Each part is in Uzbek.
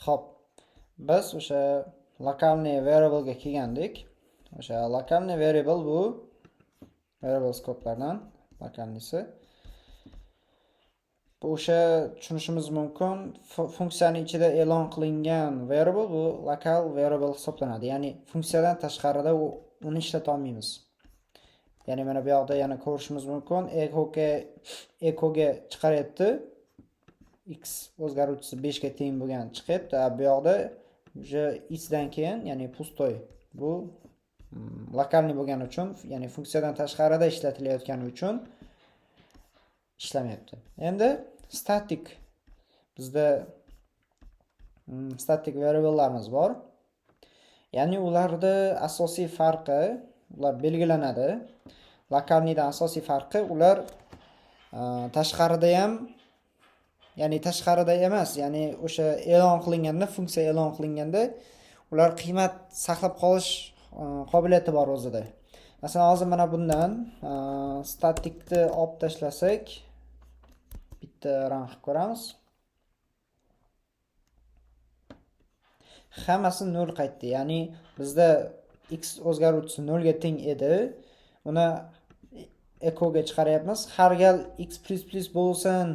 Xo'p, biz o'sha локальный variable ga kelgandik. O'sha локальный variable bu variable scope'lardan локальный si. Bu o'sha tushunishimiz mumkin, funksiyani ichida e'lon qilingan variable bu local variable hisoblanadi. Ya'ni funksiyadan tashqarida uni ishlata olmaymiz. Ya'ni mana bu yoqda yana ko'rishimiz mumkin. Echoga chiqaryapti. X o'zgaruvchisi 5 ga teng bo'lgan chiqyapti. Bu yoqda уже x dan keyin, ya'ni пустой. Bu локальный bo'lgani uchun, ya'ni funksiyadan tashqarida ishlatilayotgani uchun ishlamayapti. Endi static, bizda static variablelarimiz bor. Ya'ni ularda asosiy farqi, ular belgilanadi. Локальный dan asosiy farqi, ular tashqarida ham, ya'ni tashqarida emas, ya'ni o'sha e'lon qilinganda, funksiya e'lon qilinganda ular qiymat saqlab qolish qobiliyati bor o'zida. Masalan, hozir mana bundan staticni olib tashlasak, bitta run qilib ko'ramiz. Hammasi 0 qaytdi. Ya'ni bizda x o'zgaruvchisi 0 ga teng edi. Uni echoga chiqaryapmiz. Har gal x plus plus bo'lsin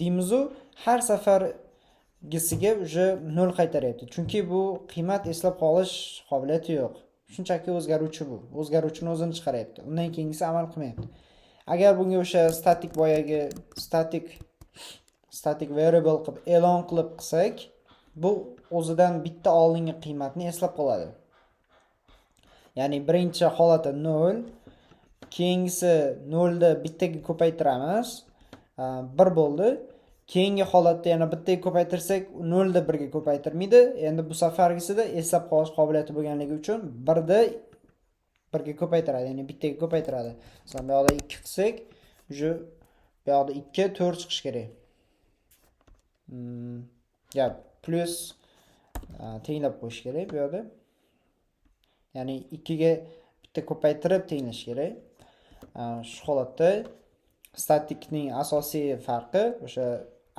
deymiz-u, har safargisiga уже 0 qaytaryapti. Chunki bu qiymat eslab qolish qobiliyati yo'q. Shunchaki o'zgaruvchi bu. O'zgaruvchini o'zini chiqaryapti. Undan keyingisi amal qilmayapti. Agar bunga o'sha static, boyagi static variable qilib e'lon qilib qilsak, bu o'zidan bitta oldingi qiymatni eslab qoladi. Ya'ni birinchi holati 0, keyingisi 0 ni bittaga ko'paytiramiz, 1 bo'ldi. Keyingi holatda yana bittaga ko'paytirsak, 0 ni 1 ga ko'paytirmaydi. Endi bu safargisida eslab qolish qobiliyati bo'lganligi uchun 1 ni 1 ga ko'paytiradi, ya'ni bittaga ko'paytiradi. Masalan, bu yoqda 2 qilsak, уже bu yoqda 2 4 chiqishi kerak. Ya plyus tenglab qo'yish kerak bu yoqda. Ya'ni 2 ga bitta ko'paytirib tenglash kerak. Shu holatda statikning asosiy farqi o'sha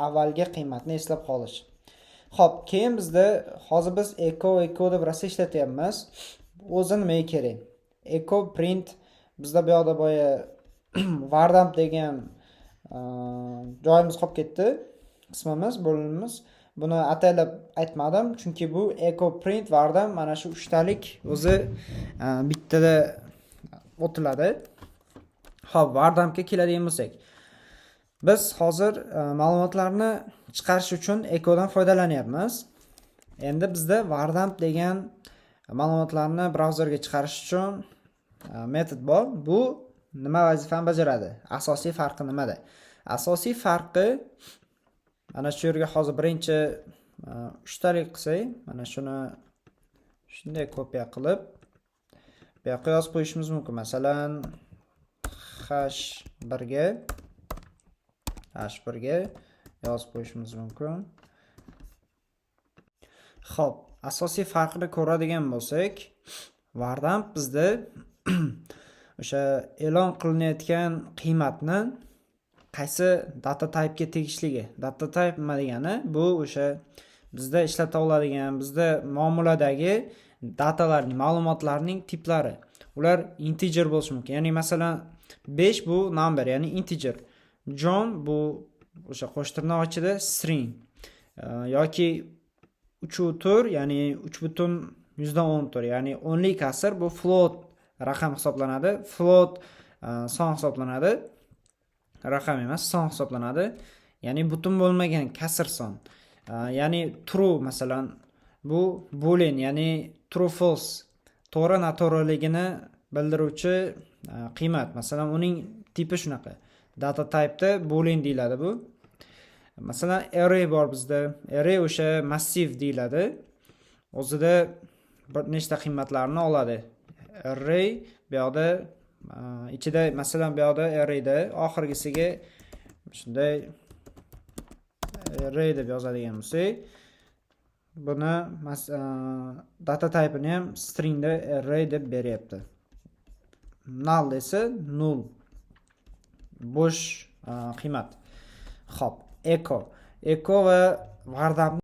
avvalgi qiymatni eslab qolish. Xo'p, keyin bizda hozir biz echo, echo deb rosa ishlatyapmiz. O'zi nimaga kerak? Echo, print, bizda bu yoqda boya var_dump degan joyimiz qolib ketdi. Qismimiz, bo'limimiz. Buni ataylab aytmadim, chunki bu echo, print, var_dump mana shu uchtalik o'zi bittada o'tiladi. Xo'p, var_dumpga keladigan bo'lsak, biz hozir ma'lumotlarni chiqarish uchun echodan foydalanyapmiz. Endi bizda var_dump degan ma'lumotlarni brauzerga chiqarish uchun metod bor. Bu nima vazifani bajaradi? Asosiy farqi nimada? Asosiy farqi mana shu yerga hozir birinchi uchtalik qilsak, mana shuni shunday kopiya qilib bu yoqqa yozib qo'yishimiz mumkin. Masalan, h1 ga, h1 ga yozib qo'yishimiz mumkin. Xo'p, asosiy farqini ko'radigan bo'lsak, var_dump bizda o'sha e'lon qilinayotgan qiymatni qaysi data typega tegishligi. Data type nima degani? Bu o'sha bizda ishlata oladigan, bizda muomaladagi datalarning, ma'lumotlarning tiplari. Ular integer bo'lishi mumkin. Ya'ni masalan, 5 bu number, ya'ni integer. John bu o'sha qo'sh tirnoq ichida string. Yoki 3 4, ya'ni 3,14, ya'ni o'nlik kasr, bu float raqam hisoblanadi. Float son hisoblanadi. Raqam emas, son hisoblanadi. Ya'ni butun bo'lmagan kasr son. Ya'ni true, masalan, bu boolean, ya'ni true false, to'g'ri noto'g'riligini bildiruvchi qiymat. Masalan, uning tipi shunaqa. Data type'da boolean deyiladi bu. Masalan, array bor bizda. Array o'sha massiv deyiladi. O'zida bir nechta qiymatlarni oladi. Array bu yoqda ichida, masalan, bu yoqda arrayda oxirgisiga shunday array deb yozadigan bo'lsak, buni data type'ini ham stringda array deb beryapti. Null desa null, bo'sh qiymat. Xo'p, echo. Echo va var_dump